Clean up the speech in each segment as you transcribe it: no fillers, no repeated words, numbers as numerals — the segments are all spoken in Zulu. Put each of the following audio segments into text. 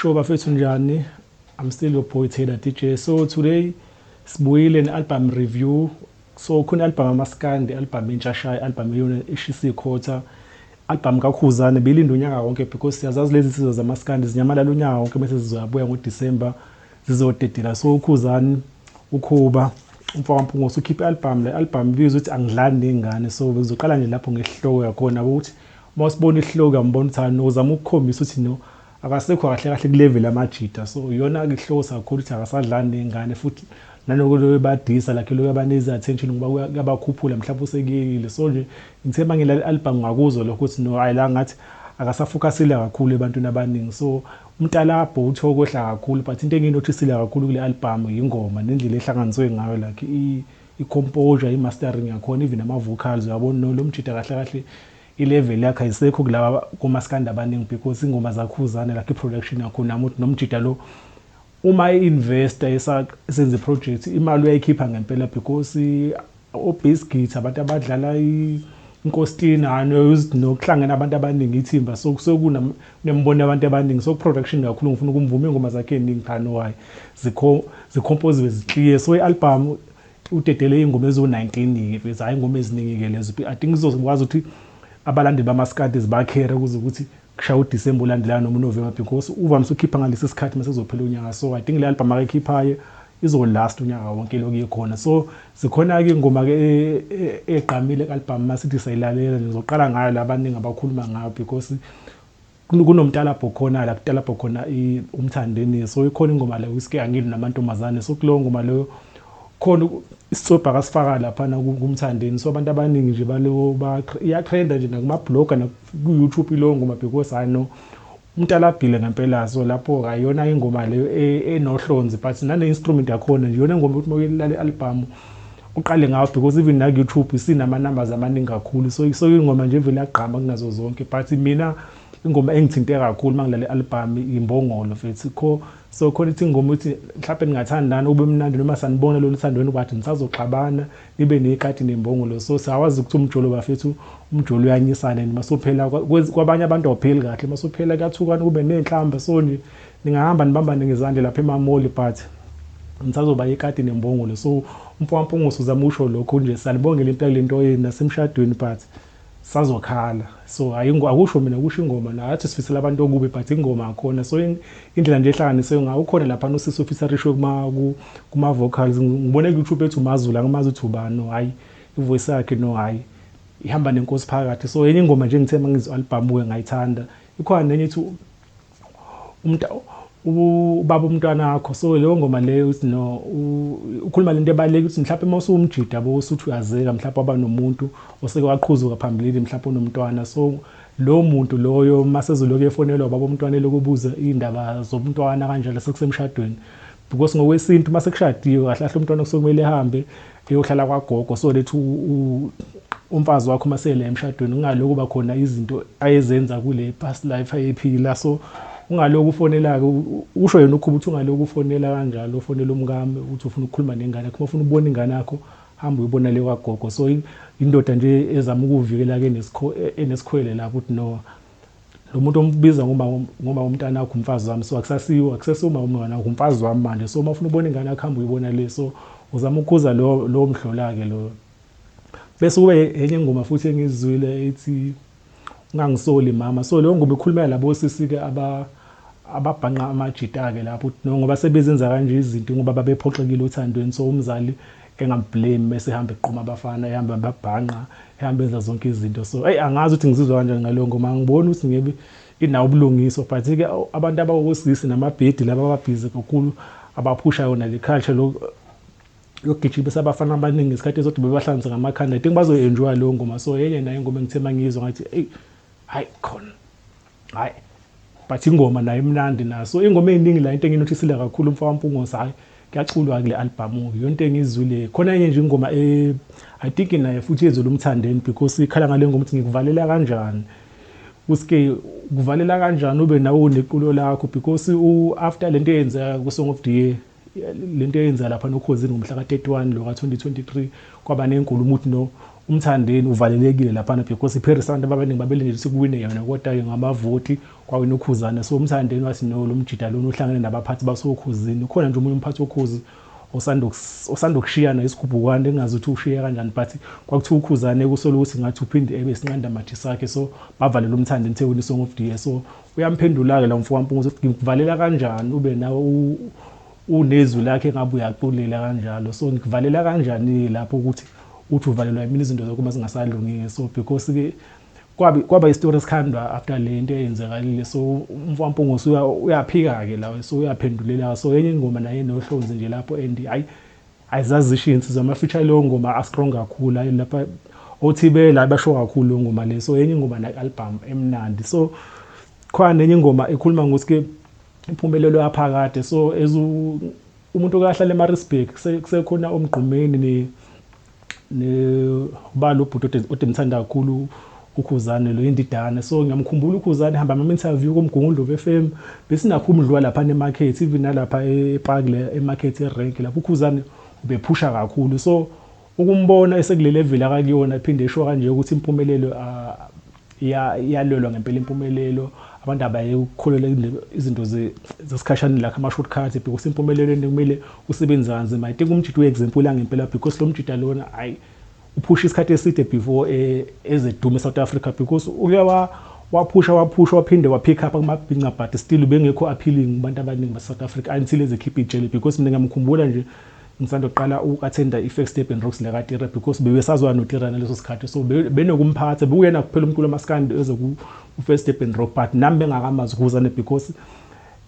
Sure bafethu, njani? I'm still your boy Taylor DJ. So today sibuyile ne-album review. So khona album amaskandi, album entsha shaya, album iyona eshisa ikhotha. Album kaKhuzane belinda unyaka wonke because siyazazi lezi insizwa zamaskandi zinyamalala unyaka wonke bese zizoyabuya ngoDecember zizodedela. So uKhuzani, uKhuba, umfowakaMpungose ukhiphe i-album. Le album ibizwa ukuthi Angidlali Ney'ngane. So bezoqala nje lapho ngesihloko yakhona ukuthi uma usibona isihloko uyambona ukuthi no, uzama ukukhombisa ukuthi no, akasekho kahle kahle ku-level amajita. So iyona-ke isihloko sakhulu ukuthi akasadlali ney'ngane, futhi naloko badisa like lokhu abaneza attention ngoba kuyabakhuphula, mhlawumbe usekuyekile. So nje ngithe uma ngilala i-album ngakuzwa lokho ukuthi no, hayi, la ngathi akasafocusile kakhulu ebantwini abaningi. So umntalabho uthi okwehla kakhulu, but into engiyinothisile kakhulu kule album yingoma nendlela ehlanganiswe ngayo, like i-composure, i-mastering yakhona, even ama-vocals. Uyabona no, lo mjida kahle kahle i-level yakhe ayisekho kulaba komaskandi abaningi because ingoma zaKhuzane, like i-production yakhona nami ukuthi nomjida lo uma i-investor esenza i-project, imali uyayikhipha ngempela because o-bass guitar, abantu abadlala inkostina, nokuhlangana abantu abaningi, ithimba. So kusuke kunembono yabantu abaningi, so production kakhulu. Ngifuna ukumvuma, iy'ngoma zakhe ey'ningi cha, no, hayi, zikhompoziwe, zikliye. So i-album udedele iy'ngoma eziwu-19-ke mfethu, hhayi, iy'ngoma eziningi-ke lezo. I think izokwazi ukuthi abalandeli bamaskandi zibakhere ukuze ukuthi kushaya uDisemba olandelayo noma uNovember because uvamise ukukhipha ngalesi sikhathi mase kuzophela unyaka. So I think le album akayikhiphayo izolast unyaka wonke lokhu ikhona. So zikhona-ke iy'ngoma-ke egqamile ku-album, masithi sayilalela. Ngizoqala ngayo la abaningi abakhuluma ngayo because kunomtalabho khona la, kutalabho khona uMthandeni. So ikhona ingoma la uSke Angilwi Namantombazane. So kuleyo ngoma leyo khona isitswebhu akasifaka laphana kuMthandeni. So abantu abaningi nje balo iyatrenda nje nakuma-blogger naku-YouTube ileyo ngoma because hayi no, umntalabhile ngempela. So lapho ayona ingoma leyo enohlonze, but nane-instrument yakhona nje iyona ingoma ukuthi uma uyilala i-album uqale ngayo because even naku-YouTube isinama-numbers amaningi kakhulu. So ingoma nje evele yagqama kunazo zonke. But mina ingoma engithinte kakhulu uma ngilale i-album Imbongolo mfethu. Kho so khona ithi ingoma ukuthi mhlawumbe ningathandana ube mnandi noma sanibona lolu thandweni, but nisazoxabana nibe nekati nembongolo. So siyawazi ukuthi umjolo bafethu, umjolo uyanyisana and masuphela kwabanye abantu awupheli kahle, masuphela kuyathukana, kube ney'nhlamba. So nje ningahamba nibambane ngezandla lapha emamoli, but nisazoba ikati nembongolo. So umfowakaMpungose uzama usho lokho nje, salibongela impela lento yenu nasemshadweni, but sazokhala. So akusho mina, kusho ingoma. Nathi sifisela abantu okubi, but ingoma akhona. So indlela nje ehlanganiswe ngayo, ukhona lapha nosisi ofeaturishwe kuma-vocals. Ngibone ku-YouTube ethi uMazulu, angimazi ukuthi ubani. No, hhayi, ivoice yakhe, no, hhayi, ihamba nenkosi phakathi. So enye ingoma nje ngithe mangizwa album-ke ngayithanda. Ikhona nenye ethi ubaba umntwana wakho. So leyo ngoma leyo uthi no, ukhuluma lento ebalulekile ukuthi mhlawumbe uma usuwumjida yabo, usuthi uyazeka, mhlawumbe waba nomuntu oseke waqhuzuka phambilini, mhlawumbe unomntwana. So lowo muntu loyo masezolokhu efonelwa ubaba umntwana, elokhu ebuza iy'ndaba zomntwana kanjalo sekusemshadweni because ngokwesintu mase kushadiwe kahle kahle umntwana kusuke kumele ehambe eyohlala kwagogo. So lethi umfazi wakho masele emshadweni kungalokhu kuba khona izinto ayezenza kule past life ayephila. So ungalokhu ufonela-ke, usho yena uKhuba ukuthi ungalokhu ufonela kanjalo, ufonela umkami ukuthi ufuna ukukhuluma nengane yakho. Uma ufuna ukubona ingane yakho, hamba uyibona le kwagogo. So indoda nje ezama ukuwuvikela-ke enesikhwele lapho ukuthi no, lo muntu ombiza ngoma umntana wakho umfazi wami. So akusasiwo, akusesiwo uma umntwana wakho, umfazi wami manje. So uma ufuna ukubona ingane yakho, hamba uyibona le. So uzama ukukhuza lo lowo mhlola-ke lo. Bese kube enye ingoma futhi engizwile ethi Ungangisoli Mama. So leyo ngoma ikhulumela labo sisi-ke ababhanqa amajita-ke lapho no, ngoba sebezenza kanje izinto ngoba babephoxekile othandweni. So umzali engamblame mese ehamba eqoma abafana, ehamba babhanqa, ehamba enza zonke izinto. So eyi, angazi ukuthi ngizizwa kanjani ngaleyo ngoma. Angiboni ukuthi ngebe inawo ubulungiswa, but-ke abantu abawosisi namabhedi laba ababhizi kakhulu abaphusha yona le culture lo yokugijimisa abafana abaningi ngesikhathi esodwa bebahlanze ngamakhanda, I think bazoyi-enjoya leyo ngoma. So enye nayo ingoma engithe uma ngiyizwa ngathi eyi, hhayi khona, hhayi, but ingoma nayo imnandi nayo. So ingoma ey'ningi la, into enginothisile kakhulu umfowakaMpungose, hhayi, kuyaculwa kule album, yonke engizwile. Khona enye nje ingoma I think naye futhi yenzelwe uMthandeni because ikhala ngale ngoma ukuthi ngikuvalela kanjani uSke, kuvalela kanjani ube nawe uneculo lakho because after lento eyenzeka ku-Song of the Year, lento eyenzeka lapha noKhozini ngomhla ka-31 lo ka-2023, kwaba nenkulumo ukuthi no, uMthandeni uvalelekile laphana because iParis abantu abaningi babelindele ukuthi kuwine yona, kodwa-ke ngamavoti kwawina uKhuzane. So uMthandeni wathi no, lo mjida lona uhlangene nabaphathi basoKhozini. Khona nje omunye umphathi woKhozi osanda kushiyana isigubhukwane engazi ukuthi ushiye kanjani, but kwakuthiwa uKhuzane kusola ukuthi ngathi uphinde ebe isinqandamathe sakhe, so bavalela uMthandeni ethewini Song of the Year. So uyamphendula-ke la mfo kaMpungose ukuthi ngikuvalela kanjani ube nawe unezwi lakhe engabe uyaculela kanjalo, so ngikuvalela kanjani lapho ukuthi uthi uvalelwa yimina izinto zakho uma zingasalungile. So because-ke kwaba isitori esikhandwa after le nto eyenzekalile. So umfo kaMpungose uyaphika-ke la, so uyaphendulela. So enye ingoma naye enohlonzi nje lapho, and hayi ayizazisho iy'nsizwa ama-feature leyo ngoma a-strong kakhulu, hayi lapha othibela basho kakhulu leyo ngoma le. So enye ingoma nayo album emnandi. So khona nenye ingoma ekhuluma ngokuthi-ke impumelelo yaphakade. So as umuntu okahlala eMaritzburg kusekhona omgqumeni ne ubala ubhuti ode mthanda kakhulu uKhuzane lo indidane. So ngiyamkhumbula uKhuzane hamba ama interview koMgungundlovu FM, besinakho umdlwa lapha emarket, even nalapha epark le emarket erank lapho uKhuzane ubephusha kakhulu. So ukumbona esekule level akakuyona ephinde esho kanje ukuthi impumelelo iyalwelwa ngempela impumelelo, abantu abaye ukukholelwa izinto zesikhashana lakho ama-shortcuts, because impumelelo kumele usebenze kanzima. I think umjida uyi-example yangempela because lo mjida lona hayi uphusha isikhathi eside before ezedume eSouth Africa, because uke waphusha waphusha waphinde wapick up kumabhinca, but still ubengekho appealing kubantu abaningi base-South Africa until ezekhipha ijele. Because mina ngiyamkhumbula nje ngisanda kuqala uku-attenda i-First Step and Rocks lekaTira, because bebesazwana noTira ngaleso sikhathi, so benokumphatha bekuyena kuphela umculo wamaskandi eze ku-First Step and Rock, but nami bengakamazi uKhuzane because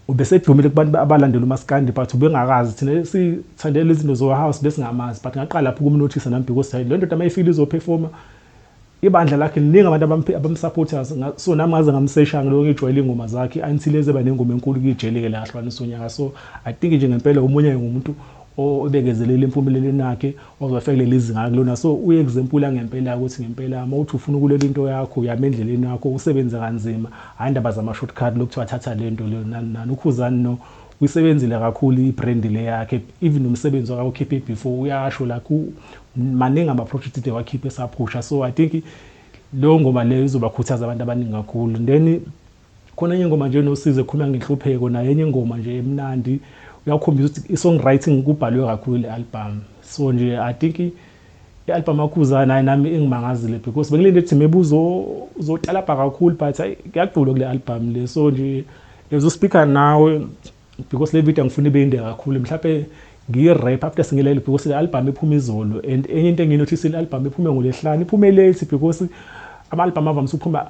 ubesedumile kubantu abalandela umaskandi, but ubengakazi thina sithandela izinto zo-house besingamazi. But ngaqala lapho ukumnothisa nami because hayi le ndoda mayifile izoperforma ibandla lakhe liningi abantu abamsupporters. So nami ngaze ngamsesha ngiloko ngijwayele ingoma zakhe until eze nengoma enkulu kuyijele-ke la ahlukanisa unyaka. So I think nje ngempela omunye ngumuntu obekezelela impumelelweni yakhe wazofika kuleli zinga kulona. So uyi-example yangempela ukuthi ngempela uma uthi ufuna ukulela into yakho uyama endleleni yakho usebenze kanzima, hhayi indaba zama-shortcut lokuthiwa thatha le nto leyo nani nani. UKhuzani no uyisebenzile kakhulu i-brand le yakhe, even nomsebenzi wakawukhiphe before uyasho like maningi ama-project ade wakhiphe esaphusha. So I think leyo ngoma leyo izobakhuthaza abantu abaningi kakhulu. Then khona enye ingoma nje nosizo ekhuluma ngenhlupheko, nayo enye ingoma nje emnandi, uyakhombisa ukuthi i-songwriting kubhalwe kakhulu le album. So nje I think i-album kaKhuzani hayi nami ingimangazile because bengilinde ukuthi maybe uzotalabha kakhulu, but hayi kuyaculwa kule album le. So nje as uspeaker nawe, because le video angifuni ibe inde kakhulu, mhlawumbe ngiyi-wrap after singilele because le album iphuma izolo. And enye into engiyinothise, le album iphume ngoLwesihlanu, iphume late because ama-album avamise ukuphuma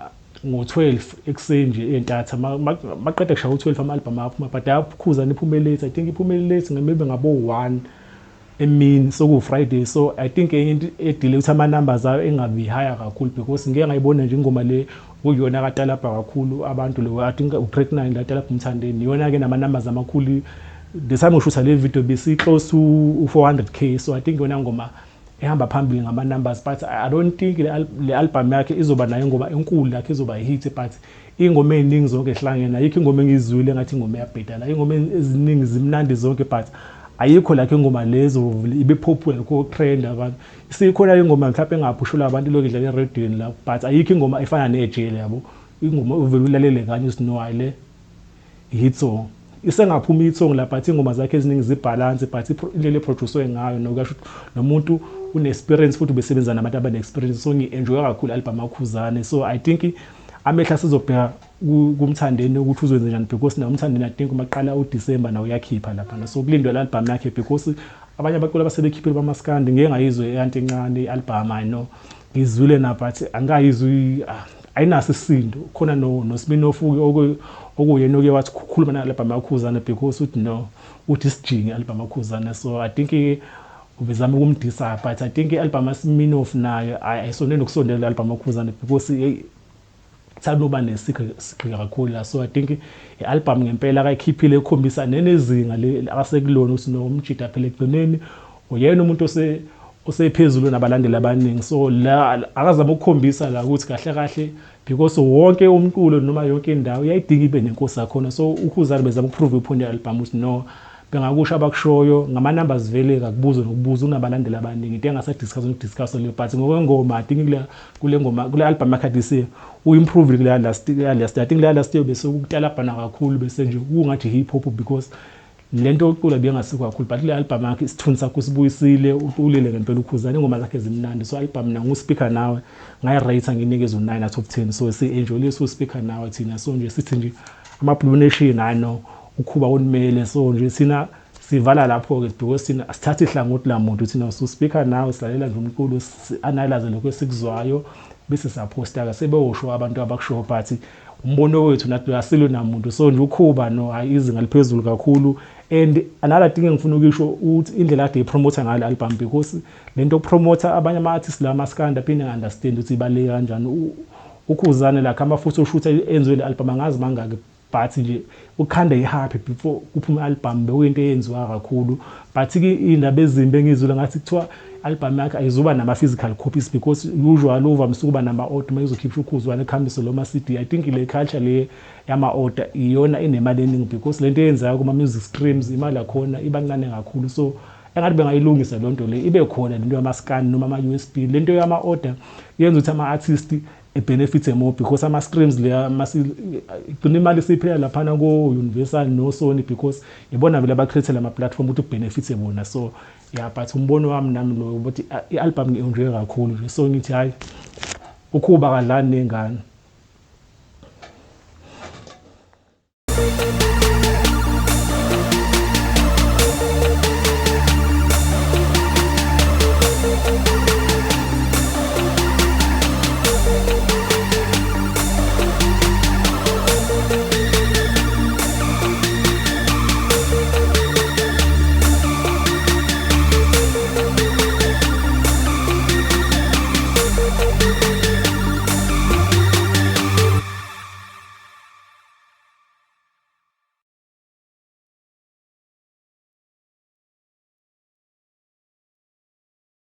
ngo-12 ekuseni nje entatha, maqeda kushaya u-12 ama-album aphuma, but ayaKhuzani iphume late. I think iphume late maybe ngabo-1 emini, soku-Friday. So I think enye into edile ukuthi ama-numbers ayo engabi higher kakhulu because ngike ngayibona nje ingoma le kuyiyona katalabha kakhulu abantu lo, I think u-track 9 la talabha uMthandeni, iyona-ke nama-numbers amakhulu. The time ngishutha le video besi-close to 400K. So I think yona ngoma ehamba phambili ngama-numbers, but I don't think le album yakhe izoba nayo ingoma enkulu lakhe izoba hit, but iy'ngoma ey'ningi zonke zihlangene ayikho ingoma engiyizwile engathi ingoma iyabheda la. Iy'ngoma eziningi zimnandi zonke, but ayikho lakho ingoma lezo ibe popular ko trend abantu. Isikhona ingoma mhlawumbe engaphushelwa abantu lokhu idlala eradiyweni la, but ayikho ingoma efana nejele yabo, ingoma uvele ulalele kanye uthi no, hayi le hit song. Isengaphuma i-song la, but ingoma zakhe eziningi zibalance, but indlela eproducwe ngayo nokusho nomuntu une-experience futhi ubesebenza nabantu abane-experience. So ngi-enjoya kakhulu i-album kaKhuzane. So I think amehla sizobheka kuMthandeni ukuthi uzwenze njani because naye uMthandeni I think maqala uDecember nawe uyakhipha lapha, so kulindwe le album yakhe because abanye abaculi abasebekhiphile bamaskandi ngeke ngayizwe eyanto encane i-album. I know ngizwile na, but angikayizwi, ayinaso isisindo. Khona no noSminofu okuyena oke wathi khuluma nale album kaKhuzane because uthi no, uthi isijingi i-album kaKhuzane. So I think ubezama ukumdisa, but I think i-album kaSminoff nayo ayisondeli nokusondela i-album kaKhuzane because hey thanda uba nesigqi kakhulu la. So I think i-album ngempela akayikhiphile ekhombisa nenezinga le asekulona ukuthi no, umjida phela ekugcineni uyena umuntu osephezulu nabalandeli abaningi. So la akazama ukukhombisa la ukuthi kahle kahle because wonke umculo noma yonke indawo iyayidinga ibe nenkosi yakhona. So uKhuzani bezama ukuprove ipoint ye-album ukuthi no, Bengakusho abakushoyo ngama-numbers, vele kakubuzwa nokubuza, unabalandeli abaningi, into engasadiscuss nokudiscuss leyo. But ngokwengoma, I think kule ngoma, kule album yakhe this year, u-improve kule last, I think le last year bese ukutalabhana kakhulu, bese nje kungathi hip hop, because lento yokucula bengasikho kakhulu. But kule album yakhe isithunzi sakhe usibuyisile, uculile ngempela uKhuzani, ingoma zakhe zimnandi. So album mina nguSpeaker Nawe ngayi-rate, nginikeza u-9 out of 10. So si-enjoyile Speaker Nawe thina. So nje sithi nje ama-Blue Nation, I know uKhuba unimele. So nje thina sivala lapho-ke, because thina asithathe ihlangothi lamuntu. Thina uSpeaker Nawe, silalela nje umculo, si-analyze lokho esikuzwayo, bese siyaphosta-ke, sebewusho abantu abakushoyo, but umbono wethu nathi asilo namuntu. So nje uKhuba no, hayi, izinga liphezulu kakhulu. And another thing engifuna ukisho ukuthi indlela kade ipromotha ngayo album, because lento yokupromotha abanye ama-artists la maskandi aphinde ngi-understand ukuthi ibaluleke kanjani. UKhuzane like ama-photoshoot enziwe le album angazi mangaki, but nje ukhanda i-happy before kuphume i-album bekuyinto eyenziwa kakhulu. But-ke iy'ndaba ezimbi engizwile ngathi kuthiwa album yakhe ayizuba nama-physical copies, because usually uvamise ukuba nama-order uma izokhipha uKhuzwane, kuhambise lo ma-CD. I think le culture le yama-order iyona enemali eningi, because lento eyenzeka kuma-music streams, imali yakhona iba ncane kakhulu. So engathi bengayilungisa leyo nto le, ibe khona lento yama-scan noma ama-USB. Lento yama-order yenza ukuthi ama-artist ebenefit more, because ama-streams le igcina imali isiphela laphana ko-Universal no-Sony, because ibona vele aba-create lama-platform ukuthi kubenefithe bona. So yeah, but umbono wami nami lo ukuthi i-album ngi-enjoye kakhulu nje. So ngithi hhayi, uKhuba kadlani nengane.